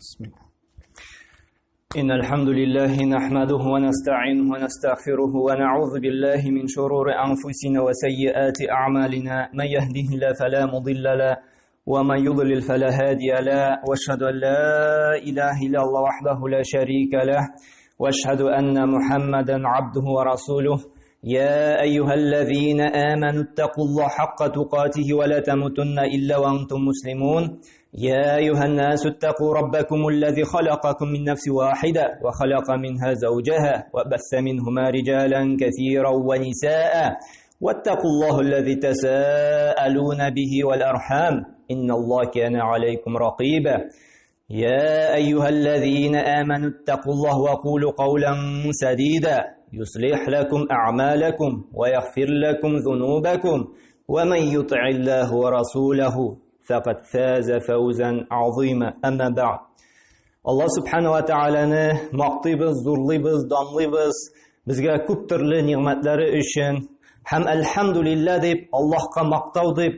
بسم الله. إن الحمد لله نحمده ونستعينه ونستغفره ونعوذ بالله من شرور أنفسنا وسيئات أعمالنا، من يهده الله فلا مضل له ومن يضلل فلا هادي له، وأشهد أن لا إله إلا الله وحده لا شريك له، وأشهد أن محمدا عبده ورسوله. يا أيها الذين آمنوا اتقوا الله حق تقاته ولا تموتن إلا وأنتم مسلمون. يا أيها الناس اتقوا ربكم الذي خلقكم من نفس واحدة وخلق منها زوجها وبث منهما رجالا كثيرا ونساء، واتقوا الله الذي تساءلون به والأرحام إن الله كان عليكم رقيبا. يا أيها الذين آمنوا اتقوا الله وقولوا قولا سديدا يصلح لكم أعمالكم ويغفر لكم ذنوبكم، ومن يطع الله ورسوله فقد فاز فوزا عظيما. أما بعد، Алла Субхану ва Тааляны мактыйбыз, зурлыйбыз, данлыйбыз безгә күп төрле ни'мәтләре өчен һәм әлхәмдүлилләһ дип Аллаһка мактау дип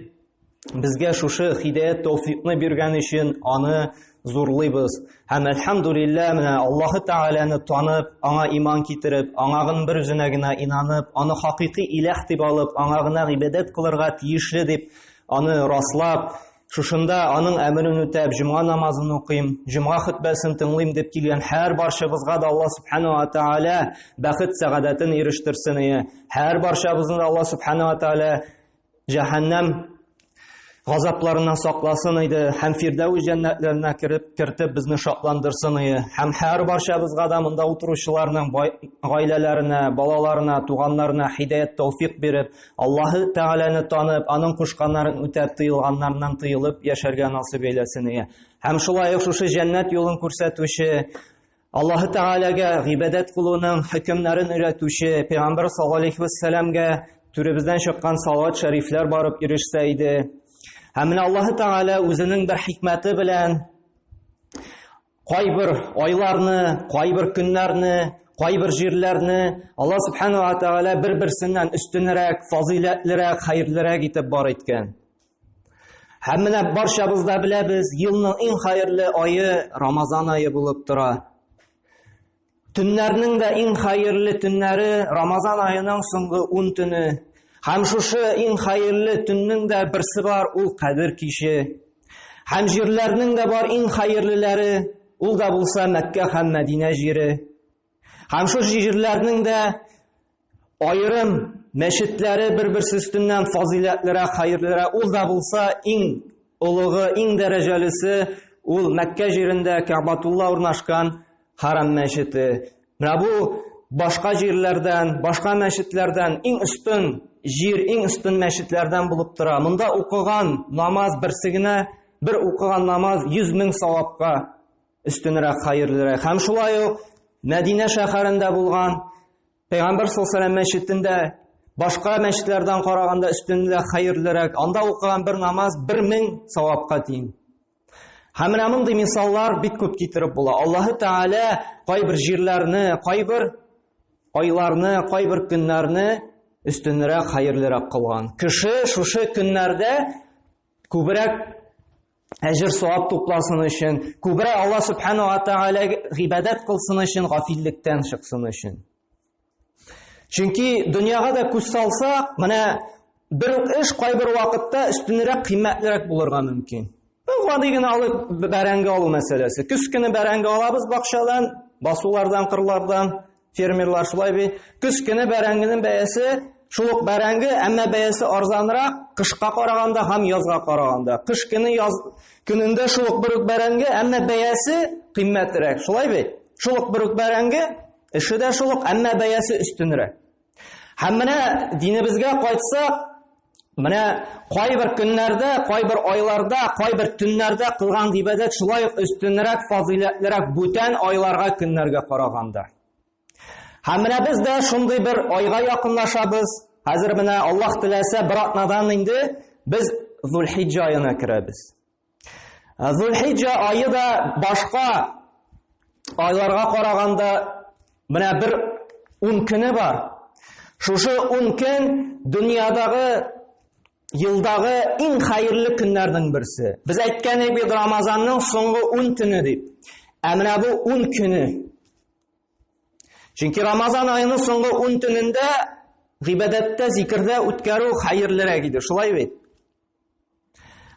безгә шушы һидаят тәүфикны биргән өчен аны зурлыйбыз. Һәм әлхәмдүлилләһ, менә Аллаһы Тааляны танып, аңа иман китереп, аңа гына бер үзенә генә инанып, аны хакыйкый иләһ дип алып, аңа гына гыйбадәт кылырга тиешле дип аны раслап, шушында аның әмерен үтәп, җомга намазын укыйм, җомга хөтбәсен тыңлыйм дип килгән һәр барчабызга да Аллаһ Субхану ва Тааля бәхет сәгадәтен ирештерсен. Һәр барчабызны да Аллаһ Субхану ва Тааля җәһәннәм газапларыннан сакласын иде һәм Фирдәүс җәннәтләренә кереп кертеп безне шатландырсын иде. Һәм һәр барчабызга да монда утыручыларның гаиләләренә, балаларына, туганнарына һидаят тәүфик биреп, Аллаһы Тәгаләне танып, аның кушканнарын үтәп, тыелганнарыннан тыелып яшәргә насыйп әйләсен иде. Һәм шулай ук шушы җәннәт юлын күрсәтүче, Аллаһы Тәгаләгә гыйбадәт кылуның хөкемнәрен өйрәтүче Пәйгамбәр саллаллаһу алейһи вәссәламгә түребездән чыккан салават шәрифләр барып ирешсә иде. Һәм менә Аллаһы Тәгалә үзенең бер хикмәте белән кайбер айларны, кайбер көннәрне, кайбер җирләрне Аллаһ Субхану ва Тәгалә бер-берсеннән өстенрәк, фазыйләтлерәк, хәерлерәк итеп бар иткән. Һәм менә барчабыз да беләбез, елның иң хәерле ае Рамазан ае булып тора. Төннәрнең дә иң хәерле төннәре Рамазан аеның соңгы 10 төне. Һәм шушы иң хәерле төннең дә берсе бар, ул Кадер киче. Һәм җирләрнең дә бар иң хәерлеләре, ул да булса Мәккә һәм Мәдинә җире. Һәм шушы җирләрнең дә аерым мәчетләре бер-берсе өстеннән фазыйләтлерәк, хәерлерәк, ул да булса иң олугы, иң дәрәҗәлесе ул Мәккә җирендә Кәгъбатулла урнашкан Харам мәчете. Менә бу башка җирләрдән, башка мәчетләрдән иң өстен җир, иң өстен мәчетләрдән булып тора. Монда укыган намаз берсе генә, бер укыган намаз 100 мең савапка өстенрәк, хәерлерәк. Һәм шулай ук Мәдинә шәһәрендә булган Пәйгамбәр саллаллаһу алейһи мәчетендә башка мәчетләрдән караганда өстенрәк, хәерлерәк. Анда укыган бер намаз 1000 савапка тиң. Һәм менә мондый мисаллар бик күп китереп була. Аллаһы Тәгалә кайбер җирләрне, кайбер айларны, кайбер көннәрне өстенрәк, хәерлерәк кылган. Кеше шушы көннәрдә күбрәк әҗер савап тупласын өчен, күбрәк Алла Субхану ва Тааля гыйбадәт кылсын өчен, гафиллектән чыксын өчен. Чөнки дөньяга да күз салсак, менә бер үк эш кайбер вакытта өстенрәк, кыйммәтлерәк булырга мөмкин. Бу гади генә алып бәрәңге алу мәсьәләсе. Көз көне бәрәңге алабыз бакчадан, басулардан, кырлардан. Фермерлар шулай бит. Көз көне бәрәңгенең бәясе шул ук бәрәңге, әмма бәясе арзанрак кышка караганда һәм язга караганда. Кыш көне яз көнендә шул ук бер үк бәрәңге, әмма бәясе кыйммәтрәк. Шулай бит? Шул ук бер үк бәрәңге, эше дә шул ук, әмма бәясе өстенрәк. Һәм менә динебезгә кайтсак, менә кайбер көннәрдә, кайбер айларда, кайбер төннәрдә кылган гыйбадәт шулай ук өстенрәк, фазыйләтлерәк бүтән айларга, көннәргә караганда. Һәм менә без дә шундый бер айга якынлашабыз. Хәзер менә Аллаһ теләсә, бер атнадан инде без Зулхиҗҗа аена керәбез. Зулхиҗҗа ае да башка айларга караганда менә бер 10 көне бар. Шушы 10 көн дөньядагы елдагы иң хәерле көннәрнең берсе. Без әйткән идек Рамазанның соңгы 10 төне дип. Ә менә бу 10 көне. Чөнки Рамазан аеның соңгы 10 төнендә гыйбадәттә, зикердә үткәрү хәерлерәк иде, шулай бит?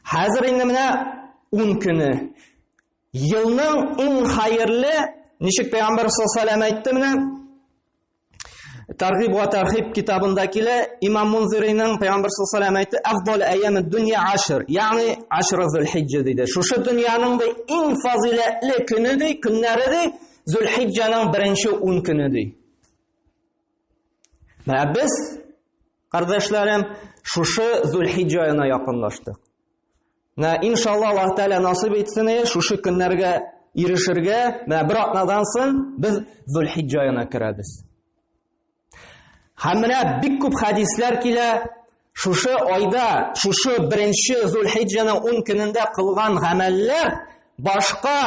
Хәзер инде менә 10 көне. Елның иң хәерле, ничек Пәйгамбәр саллаллаһу алейһи ва әйтте менә, Таргиб ва Тархиб китабында килә, Имам Мунзириның Пәйгамбәр саллаллаһу алейһи ва әйтте, "Афдал айям дөнья ашр", ягъни ашр Зулхиҗҗа диде. Шушы дөньяның да иң фазиләтле көне ди, көннәре ди, Зулхиҗҗаның беренче 10 көне ди. Менә без, кардәшләрем, шушы Зулхиҗҗа аена якынлаштык. Менә иншалла Аллаһ Тәгалә насыйп итсен, шушы көннәргә ирешергә, менә бер атнадан соң без Зулхиҗҗа аена керәбез. Һәм менә бик күп хәдисләр килә, шушы айда, шушы беренче Зулхиҗҗаның 10 көнендә кылган гамәлләр башка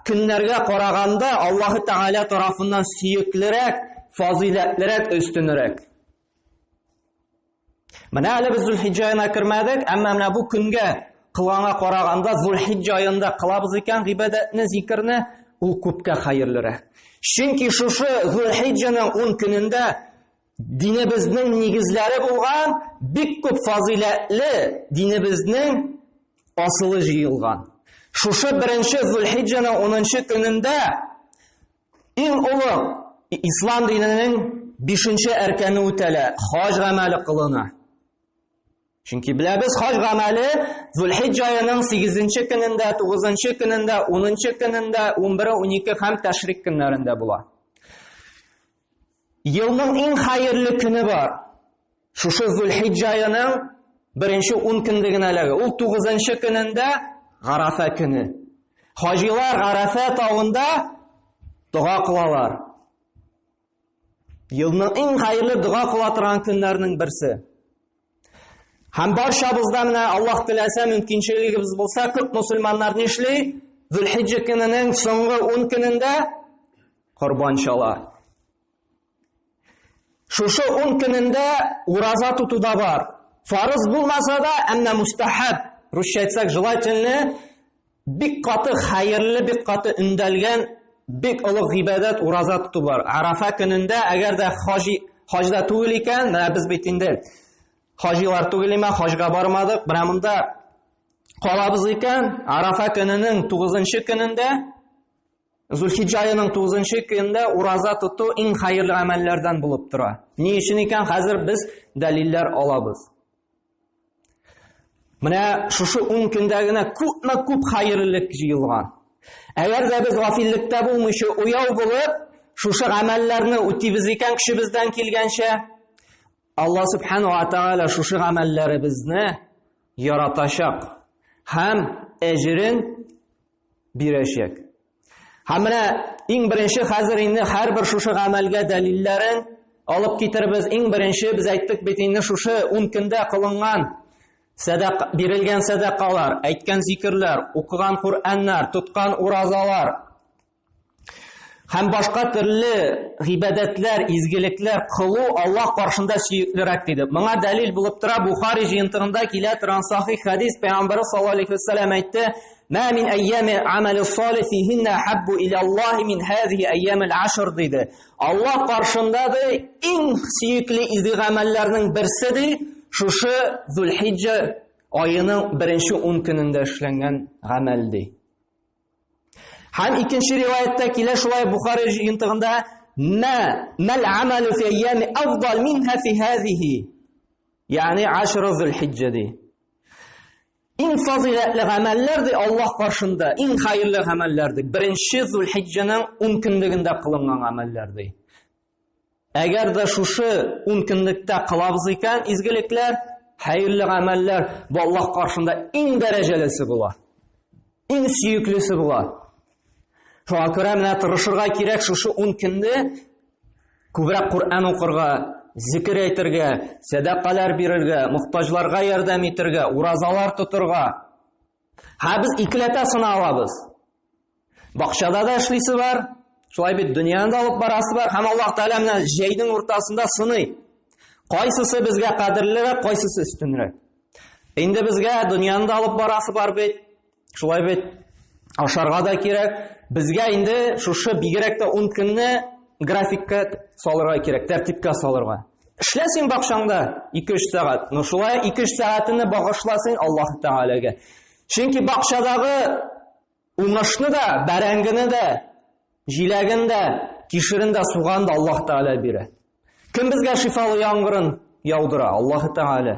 көннәргә караганда Аллаһ Тәгалә тарафыннан сөеклерәк, фазыйләтлерәк, өстенрәк. Менә әле без Зулхиҗҗа аена кермәдек, әмма менә бу көнгә кылганга караганда Зулхиҗҗа аенда кылабыз икән гыйбадәтне, зикерне, ул күпкә хәерлерәк. Чөнки шушы Зулхиҗҗаның 10 көнендә динебезнең нигезләре булган бик күп фазыйләтле динебезнең асылы җыелган. Шушы беренче Зулхиҗҗаның 10 көнендә Иң олы ислам диненең бишенче әркәне үтәлә, хаҗ гамәле кылына. Чөнки беләбез, хаҗ гамәле Зулхиҗҗа аеның 8 көнендә, 9 көнендә, 10 көнендә, 11, 12 һәм тәшрик көннәрендә була. Елның иң хәерле көне бар. Шушы Зулхиҗҗа аеның беренче 10 көнлегенә эләгә. Ул 9 көнендә Гарафа көне. Хаҗилар Гарафа тавында дога кылалар. Елның иң хәерле дога кыла торган көннәрнең берсе. Һәм барчабызда менә Аллаһ теләсә, мөмкинчелегебез булса, күп мусульманнар нишли? Зулхиҗҗа көненең соңгы 10 көнендә корбан чала. Шушы 10 көнендә ураза тоту да бар. Фарыз булмаса да, әмма мустахаб, русча әйтсәк, желательно, бик каты хәерле, бик каты өндәлгән, бик олы гыйбадәт ураза тоту бар. Арафа көнендә, әгәр дә хаҗи, хаҗда түгел икән, менә без бит инде хаҗилар түгел име, хаҗга бармадык, менә монда калабыз икән, Арафа көненең 9 көнендә Зулхиҗҗа аеның 9 көнендә ураза тоту иң хәерле гамәлләрдән булып тора. Ни өчен икән, хәзер без дәлилләр алабыз. Менә шушы 10 көндә генә күпме күп хәерлелек җыелган. Әгәр дә без гафиллектә булмыйча уяу булып, шушы гамәлләрне үтибез икән көчебездән килгәнчә, Алла субхану ва тааля шушы гамәлләребезне яратачак һәм әҗерен бирәчәк. Һәм менә иң беренче хәзер инде һәрбер шушы гамәлгә дәлилләрен алып китербез. Иң беренче без әйттек бит инде шушы 10 көндә кылынган сәдака, бирелгән сәдакалар, әйткән зикерләр, укыган Коръәннәр, тоткан уразалар һәм башка төрле гыйбадәтләр, изгелекләр кылу Аллаһ каршында сөеклерәк диде. Моңа дәлил булып тора Бухари җыентыгында килә торган сахих хәдис, Пәйгамбәр саллаллаһу алейхи вәсәлләм әйтте: "Ма мин айями амали салих фихинна хаббу иля Аллаһи мин һазихи айямил ашр" диде. Аллаһ каршында ди иң сөекле изге гамәлләрнең берсе ди шушы Зулхиҗҗа аеның беренче 10 көнендә эшләнгән гамәл ди. Һәм икенче риваятьтә килә шулай Бухари җыентыгында ма мал амалу фи айями афдал минха фи һазихи. Ягъни ашр зулхиҗҗа ди. Иң фазыйләтле гамәлләр ди Аллаһ каршында, иң хәерле гамәлләр ди. Беренче Зулхиҗҗаның 10 көнлегендә кылынган гамәлләр ди. Әгәр дә шушы 10 көнлектә кылабыз икән, изгелекләр, хәерле гамәлләр бу Аллаһ каршында иң дәрәҗәлесе була. Иң сөеклесе була. Шуңа күрә менә тырышырга кирәк шушы 10 көнне күбрәк Коръән укырга, зикер әйтергә, сәдакалар бирергә, мохтаҗларга ярдәм итәргә, уразалар тотырга. Һә без икеләтә сына алабыз. Бакчада да эшлисе бар, шулай бит дөньяны да алып барасы бар һәм Аллаһ Тәгалә менә җәйнең уртасында сыный. Кайсысы безгә кадерлерәк, кайсысы өстенрәк. Инде безгә дөньяны да алып барасы бар бит. Шулай бит. Ашарга да кирәк. Безгә инде шушы бигрәк тә 10 көнне графикка салырга кирәк, тәртипкә салырга. Эшлә син бакчаңда 2-3 сәгать. Но шулай 2-3 сәгатеңне багышла син Аллаһ Тәгаләгә. Чөнки бакчадагы уңышны да, бәрәңгене дә, җиләген дә, кишерен дә, суган да Аллаһ Тәгалә бирә. Кем безгә шифалы яңгырын яудыра? Аллаһ Тәгалә.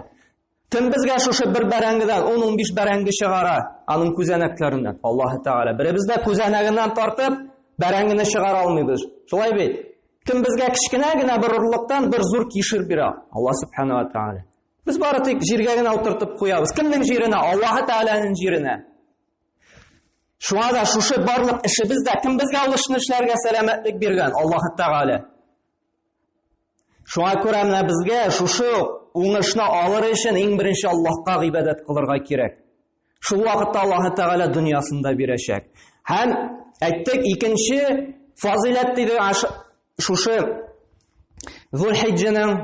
Кем безгә шушы бер бәрәңгедән 10-15 бәрәңге чыгара, аның күзәнәкләреннән? Аллаһ Тәгалә. Беребез дә күзәнәгеннән тартып бәрәңгене чыгара алмыйбыз. Шулай бит? Кем безгә кечкенә генә бер орлыктан бер зур кишер бирә? Аллаһ Субхану ва Тәгалә. Без бары тик җиргә генә утыртып куябыз. Кемнең җиренә? Аллаһ Тәгаләнең җиренә. Шуңа да шушы барлык эшебез дә кем безгә ул эшне эшләргә сәламәтлек биргән? Аллаһ Тәгалә. Шуңа күрә менә безгә шушы уңышны алыр өчен иң беренче Аллаһка гыйбадәт кылырга кирәк. Шул вакытта Аллаһ Тәгалә дөньясын да бирәчәк. Һәм әйттек, икенче фазыйләт диде шушы Зулхиҗҗәнең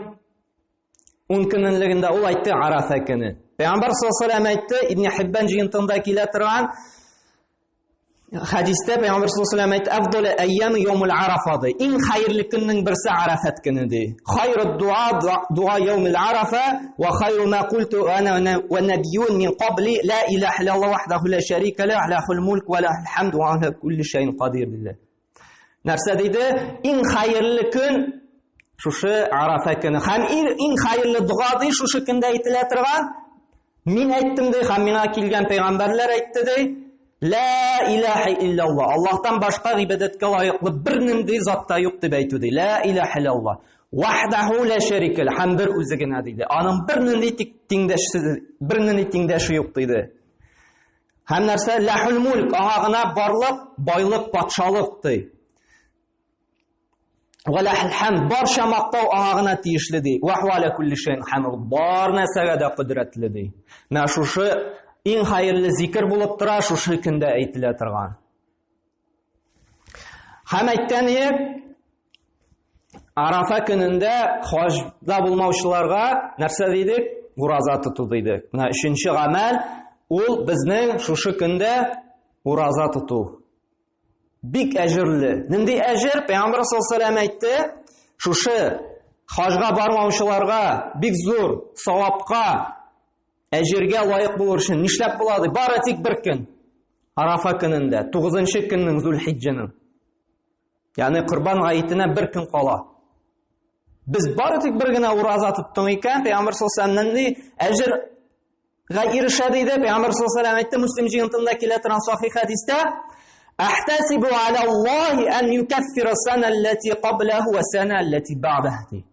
10 көнлегендә ул әйтте Арафа көне. Пәйгамбәр саллаллаху алейһи әйтте, Ибн Хиббан җыентыгында килә торган хәдистә Пәйгамбәр саллаллаху алейһи әйтте, "Афдалу айями яумул Арафа" ди. Иң хәерле көннең берсе Арафат көне ди. Хайру дуа дуа яумул Арафа ва хайру ма культу ана ва набиюн мин кабли ла илаһа иллаллаһ вахдаху ла шарика лах лахул мулк ва лахул хамд ва ала кулли шайин кадир диде. Нәрсә диде? Иң хәерле көн шушы Арафа көне. Һәм иң хәерле дога ди шушы көндә әйтелә торган. Мин әйттем ди, һәм миңа килгән пәйгамбәрләр әйтте ди. Ла илаһа иллаллаһ. Аллаһтан башка гыйбадәткә лаеклы бернинди зат та юк дип әйтү ди. Ла илаһа иллаллаһ. Вахдаху ла шәрика ләһ. Һәм бер үзе генә диде. Аның бернинди тиңдәшсез, бернинди тиңдәше юк диде. Һәм нәрсә? Ләхул мулк, аңа гына барлык байлык, патшалык ди. Ва ләхул хәмд, барча мактау аңа гына тиешле ди. Ва хуа аля кулли шәйин хәмд, бар нәрсәгә дә кодрәтле ди. Менә шушы иң хәерле зикер булып тора, шушы көндә әйтелә торган. Һәм әйткән идек, Арафа көнендә хаҗда булмаучыларга нәрсә дидек? Ураза тоту дидек. Менә өченче гамәл ул безнең шушы көндә ураза тоту. Бик әҗерле. Нинди әҗер? Пәйгамбер саллаллаху алейһи әйтте, шушы хаҗга бармаучыларга бик зур савапка Әҗергә лаек булыр өчен нишләп була ди? Бары тик бер көн. Арафа көнендә, 9 көннең Зулхиҗҗәнең. Ягъни Корбан гаетенә бер көн кала. Без бары тик бер генә ураза тоттың икән, Пәйгамбер саллаллаху алейһи нинди әҗергә ирешә диде. Пәйгамбер саллаллаху алейһи әйтте, Муслим җыентында килә торган сахих хәдистә, Әхтәсибу аля Аллаһи ан юкаффира сана аллати каблаху ва сана аллати бa'даһ.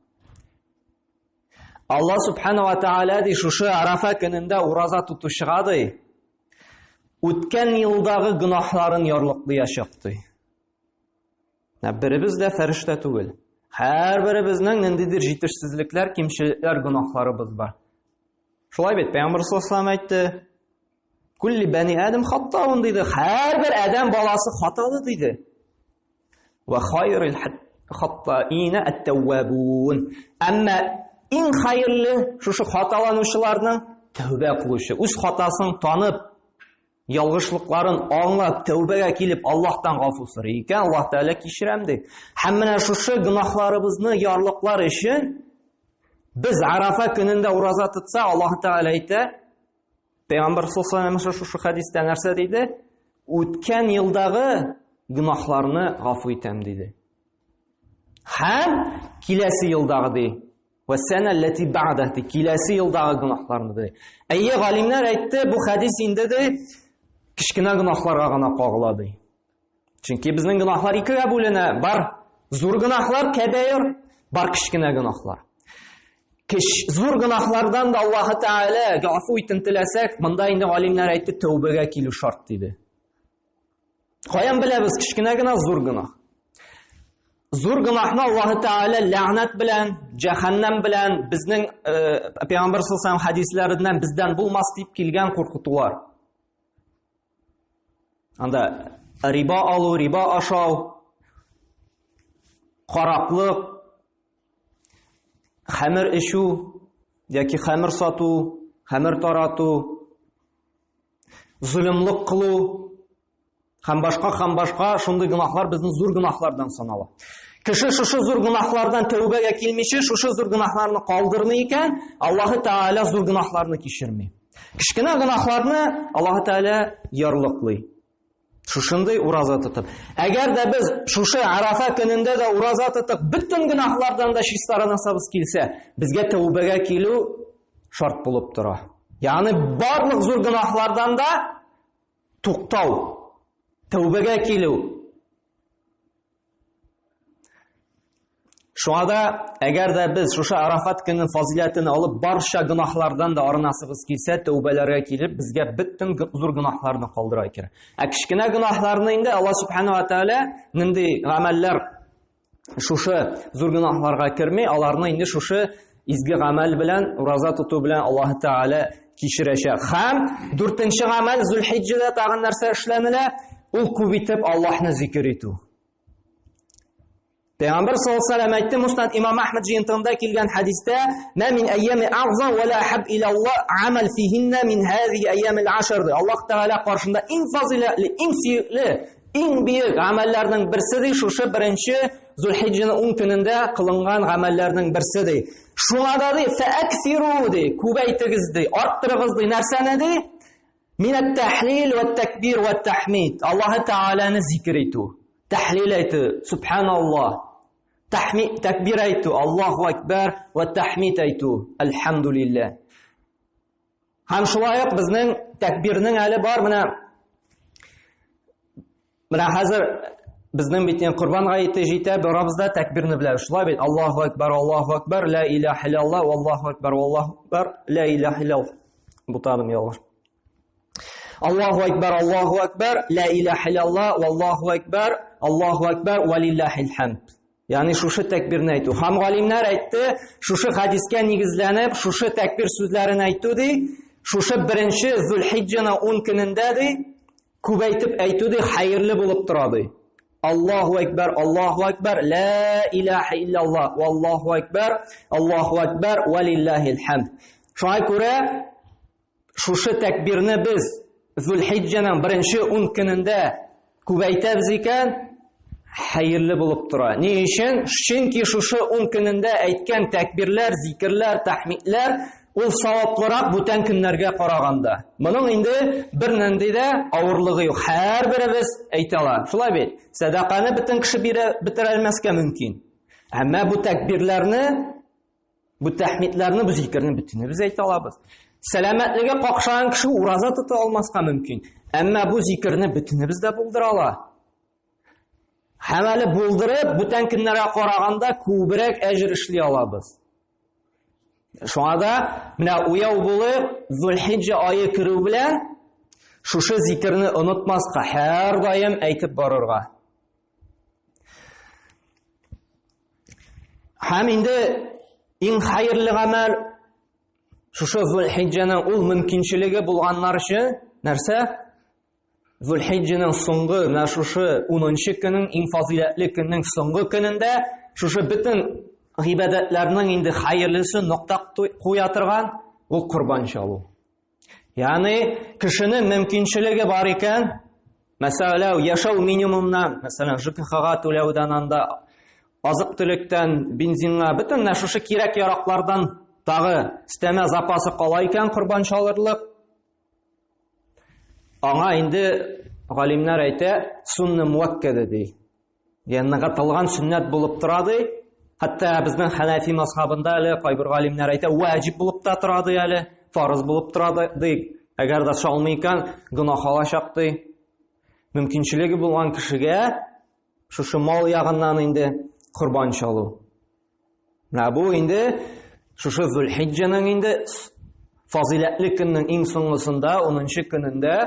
Алла субхана ва тааля ди шушы Арафа көнендә ураза тотучыга ди үткән елдагы гөнаһларын ярлыклаячак ди. Ә беребез дә фәрештә түгел. Һәрберебезнең ниндидер җитешсезлекләр, кимчелекләр, гөнаһларыбыз бар. Шулай бит, Пәйгамбер саллаллаху әйтте, Күлли бәни Адәм хаттаун диде. Һәрбер адәм баласы хаталы диде. Ва хайрul хаттаина ат-таввабун. Әмма иң хәерле шушы хаталанучыларның тәүбә кылучы, үз хатасын танып, ялгышлыкларын аңлап, тәүбәгә килеп, Аллаһтан гафу сорый икән, Аллаһ Тәгалә кичерәм ди. Һәм менә шушы гөнаһларыбызны ярлыклар өчен без Арафа көнендә ураза тотса, Аллаһ Тәгалә әйтә, Пәйгамбер саллаллаху алейһи ва шушы хәдистә нәрсә диде? Үткән елдагы гөнаһларны гафу итәм диде. Һәм киләсе елдагы ди. Ва сана лати бa'да ди. Киләсе елдагы гөнаһларны ди. Әйе, галимнәр әйтте, бу хәдис инде ди кечкенә гөнаһларга гына кагыла ди. Чөнки безнең гөнаһлар икегә бүленә. Бар зур гөнаһлар, кәбәир, бар кечкенә гөнаһлар. Кеш, зур гөнаһлардан да Аллаһы Тәгалә гафу итен теләсәк, монда инде галимнәр әйтте, тәүбәгә килү шарт диде. Каян беләбез кечкенә генә зур гөнаһ? Зур гөнаһны Аллаһы Тәгалә ләгънәт белән, җәһәннәм белән безнең э, Пәйгамбәр саллаллаху алейһи хәдисләреннән бездән булмас дип килгән куркытулар. Анда риба алу, риба ашау, караклык, хәмер эчү яки хәмер сату, хәмер тарату, золымлык кылу. Һәм башка, һәм башка шундый гөнаһлар безнең зур гөнаһлардан санала. Кеше шушы зур гөнаһлардан тәүбәгә килмичә, шушы зур гөнаһларны калдырмый икән, Аллаһы Тәгалә зур гөнаһларны кичерми. Кечкенә гөнаһларны Аллаһы Тәгалә ярлыклый. Шушындый ураза тотып. Әгәр дә без шушы Арафа көнендә дә ураза тотып, бөтен гөнаһлардан да чистарынасыбыз килсә, безгә тәүбәгә килү шарт булып тора. Ягъни барлык зур гөнаһлардан да туктау, тәүбәгә килү. Шуңа да, әгәр дә без шушы Арафат көненең фазиләтен алып, барча гөнаһлардан да арынасыбыз килсә, тәүбәләргә килеп, безгә бөтен зур гөнаһларны калдыра кирәк. Ә кечкенә гөнаһларны инде Аллаһ субхана ва тааля нинди гамәлләр шушы зур гөнаһларга керми, аларны инде шушы изге гамәл белән, ураза тоту белән Аллаһ Тәгалә кичерәчәк. Һәм дүртенче гамәл Зулхиҗҗәдә тагын нәрсә эшләнелә? Ул күп итеп Аллаһны зикер итү. Пәйгамбер саллаллаһу алейһи вәсәлләм әйтте, Муснад Имам Әхмәд җыентыгында килгән хәдистә, "Ма мин айями агзам ва ла ахаб иля Аллаһ амал фихинна мин һазихи айямил ашр." Аллаһ Тәгалә каршында иң фазиләтле, иң сөекле, иң бөек гамәлләрнең берсе ди, шушы беренче Зулхиҗҗәнең 10 көнендә кылынган гамәлләрнең берсе ди. Шуңа да ди, фәаксиру ди, күбәйтегез ди, арттырыгыз ди, нәрсәне ди? Минәт тәхлил вә тәкбир вә тәхмид. Аллаһы Тәгаләне зикер итү. Тәхлил әйтү, субханаллаһ. Тәхмид, тәкбир әйтү, Аллаһу акбар вә тәхмид әйтү, әлхәмдулилләһ. Һәм шулай ук безнең тәкбирнең әле бар менә Менә хәзер безнең бит инде Корбан гаете җитә, барабыз да тәкбирне беләбез. Шулай бит? Аллаһу акбар, Аллаһу акбар, ла илаһа иллаллаһ, Аллаһу акбар, Аллаһу акбар, ла илаһа иллаллаһ. Бутадым ялгыш. Аллаһу акбар, Аллаһу акбар, ла илаһа иллаллаһ, Аллаһу акбар, Аллаһу акбар, ва лиллаһил хамд. Ягъни шушы тәкбирне әйтү. Һәм галимнәр әйтте, шушы хадискә нигезләнеп, шушы тәкбир сүзләрен әйтү ди, шушы беренче Зулхиҗҗаның 10 көнендә ди, Күбәйтеп әйтү ди хәерле булып тора ди. Аллаһу акбар, Аллаһу акбар, ла илаһа иллаллаһ, валлаһу акбар, Аллаһу акбар, валиллаһил хамд. Шуңа күрә шушы тәкбирне без Зулхиҗҗаның беренче 10 көнендә күбәйтәбез икән, хәерле булып тора. Ни өчен? Чөнки шушы 10 көнендә әйткән тәкбирләр, зикерләр, тәхмидләр ул саваплырак бүтән көннәргә караганда. Моның инде бер нинди дә авырлыгы юк. Һәрберебез әйтә ала. Шулай бит? Сәдаканы бөтен кеше бирә бетерә алмаска мөмкин. Әмма бу тәкбирләрне, бу тәхмидләрне, бу зикерне бөтенебез әйтә алабыз. Сәламәтлеге какшаган кеше ураза тота алмаска мөмкин. Әмма бу зикерне бөтенебез дә булдыра ала. Һәм әле булдырып, бүтән көннәргә караганда күбрәк әҗер эшли алабыз. Шуңа да менә уяу булып, Зулхиҗҗә ае керү белән шушы зикерне онытмаска, һәрдаим әйтеп барырга. Һәм инде иң хәерле гамәл шушы Зулхиҗҗәнең ул мөмкинчелеге булганнар өчен нәрсә? Зулхиҗҗәнең соңгы, менә шушы 10 көнен, иң фазыйләтле көннең соңгы көнендә шушы бөтен гыйбадәтләрнең инде хәерлесе нокта куя торган ул корбан чалу. Ягъни кешенең мөмкинчелеге бар икән, мәсәлән, яшәү минимумнан, мәсәлән, ЖКХга түләүдән анда азык-төлектән, бензинга, бөтен менә шушы кирәк-яраклардан тагы өстәмә запасы кала икән корбан чалырлык, Аңа инде галимнәр әйтә, сунна муаккада ди. Ягъни ныгытылган сөннәт булып тора ди. Хәтта безнең Ханафи мазхабында әле кайбер галимнәр әйтә, ваҗиб булып та тора ди әле, фарыз булып тора ди. Әгәр дә чалмый икән, гөнаһ алачак ди. Мөмкинчелеге булган кешегә шушы мал ягыннан инде корбан чалу. Менә бу инде шушы Зулхиҗҗәнең инде фазыйләтле көннең иң соңгысында, 10 көнендә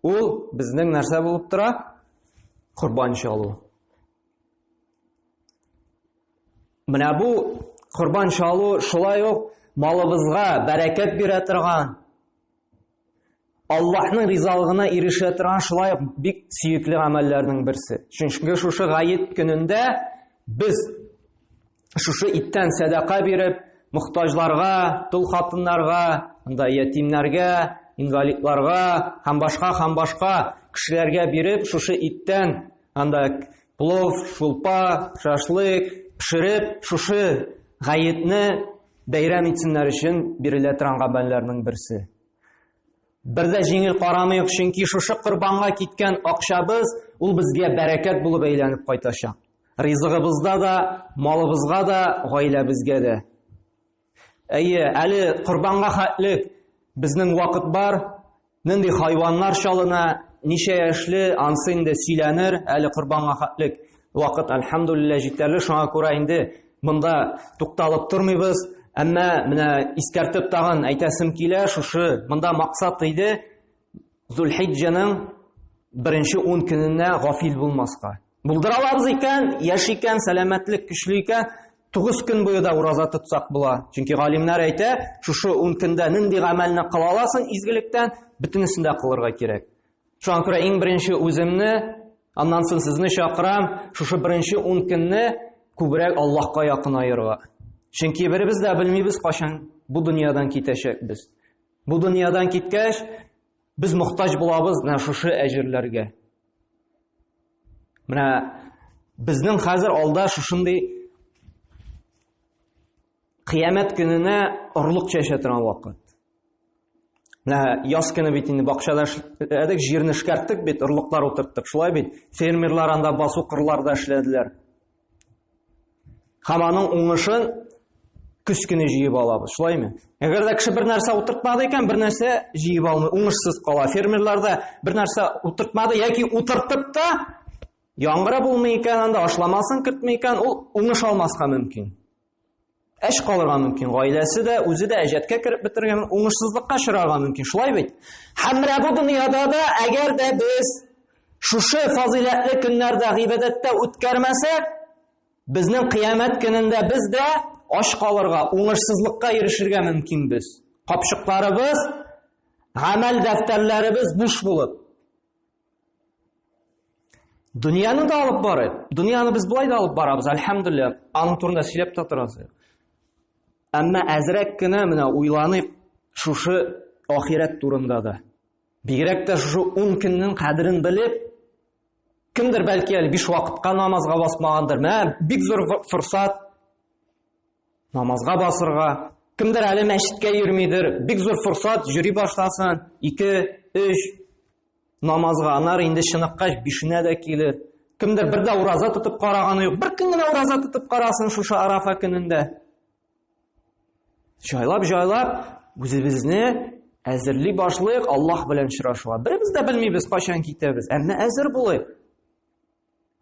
ул безнең нәрсә булып тора? Корбан чалу. Менә бу корбан чалу шулай ук малыбызга бәрәкәт бирә торган, Аллаһның ризалыгына ирешә торган шулай ук бик сөекле гамәлләрнең берсе. Чөнки шушы гает көнендә без шушы иттән сәдака биреп, мохтаҗларга, тол хатыннарга, анда ятимнәргә, инвалидларга һәм башка һәм башка кешеләргә биреп, шушы иттән анда плов, шулпа, шашлык пешереп, шушы гаетне бәйрәм итсеннәр өчен бирелә торган гамәлләрнең берсе. Бер дә җиңел карамыйк, чөнки шушы корбанга киткән акчабыз ул безгә бәрәкәт булып әйләнеп кайтачак. Ризыгыбызда да, малыбызга да, гаиләбезгә дә. Әйе, әле корбанга хәтле безнең вакыт бар. Нинди хайваннар чалына, ничә яшьле, ансы инде сөйләнер, әле корбанга хәтле вакыт, әлхәмдулилла, җитәрлек. Шуңа күрә инде монда тукталып тормыйбыз. Әмма менә искәртеп тагын әйтәсем килә, шушы монда максат иде Зулхиҗҗаның беренче 10 көненә гафил булмаска. Булдыра алабыз икән, яшь икән, сәламәтлек көчле икән, 9 көн буе да ураза тотсак була. Чөнки галимнәр әйтә, шушы 10 көндә нинди гамәлне кыла аласың изгелектән, бөтенесен дә кылырга кирәк. Шуңа күрә иң беренче үземне, аннан соң сезне чакырам, шушы беренче 10 көнне күбрәк Аллаһка якынаерга. Чөнки беребез дә белмибез, кайчан бу дөньядан китәчәкбез. Бу дөньядан киткәч, без мохтаҗ булабыз менә шушы әҗерләргә. Менә безнең хәзер алда шушындый кыямәт көненә орлык чәчә торган вакыт. Менә яз көне бит инде бакчада эшләдек, җирне эшкәрттек бит, орлыклар утырттык. Шулай бит. Фермерлар анда басу кырларда эшләделәр. Һәм аның уңышын көз көне җыеп алабыз, шулаймы? Әгәр дә кеше бер нәрсә утыртмады икән, бер нәрсә җыеп алмый, уңышсыз кала. Фермерлар да бер нәрсә утыртмады яки утыртып та яңгыры булмый икән, анда ашламасын кертми икән, ул уңыш алмаска мөмкин. Әч калырга мөмкин, гаиләсе дә, үзе дә әҗәткә кереп бетерергә мөмкин, уңышсызлыкка очрарга мөмкин, шулай бит? Һәм менә бу дөньяда да әгәр дә без шушы фазыйләтле көннәрдә гыйбадәттә үткәрмәсәк, безнең кыямәт көнендә без дә ач калырга, уңышсызлыкка ирешергә мөмкинбез. Капчыкларыбыз, гамәл дәфтәрләребез буш булып, Дөньяны да алып барып, дөньяны без болай да алып барабыз, әлхәмдүлилләһ, аның турында сөйләп тә торасы. Әмма әзрәк кенә менә уйланыйк шушы ахирәт турында да. Бигрәк тә шушы 10 көннең кадерен белеп, кемдер бәлки әле 5 вакытка намазга басмагандыр. Менә бик зур форсат намазга басырга. Кемдер әле мәчеткә йөрмидер, бик зур форсат, йөри башласын. 2, 3 намазга, аннары инде чыныккач бишенә дә килер. Кемдер бер дә ураза тотып караганы юк. Бер көн генә ураза тотып карасын шушы Арафа көнендә. Җайлап-җайлап үзебезне әзерли башлыйк Аллаһ белән очрашуга. Беребез дә белмибез кайчан китәбез, әмма әзер булыйк.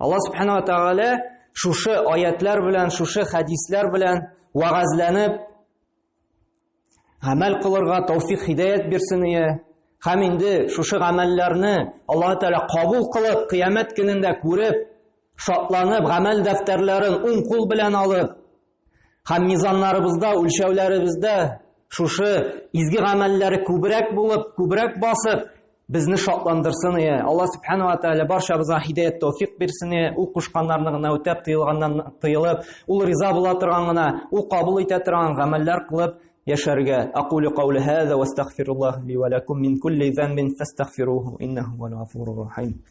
Аллаһ субхана ва тааля шушы аятлар белән, шушы хәдисләр белән вәгазьләнеп гамәл кылырга тәүфик хидаят бирсен ие. Һәм инде шушы гамәлләрне Аллаһ Тәгалә кабул кылып, кыямәт көнендә күреп, шатланып, гамәл дәфтәрләрен уң кул белән алып, һәм мизаннарыбызда, үлчәүләребездә шушы изге гамәлләре күбрәк булып, күбрәк басып, безне шатландырсын ие. Алла субхана ва тааля барчабызга һидаят тәүфик бирсен ие. Ул кушканнарны гына үтәп, тыелганнан тыелып, ул риза була торган гына, ул кабул итә торган гамәлләр кылып яшәргә. Акулю каули һаза ва астагфируллаһ ли ва лакум мин кулли занбин фастагфируһу иннаху хуал гафурур рахим.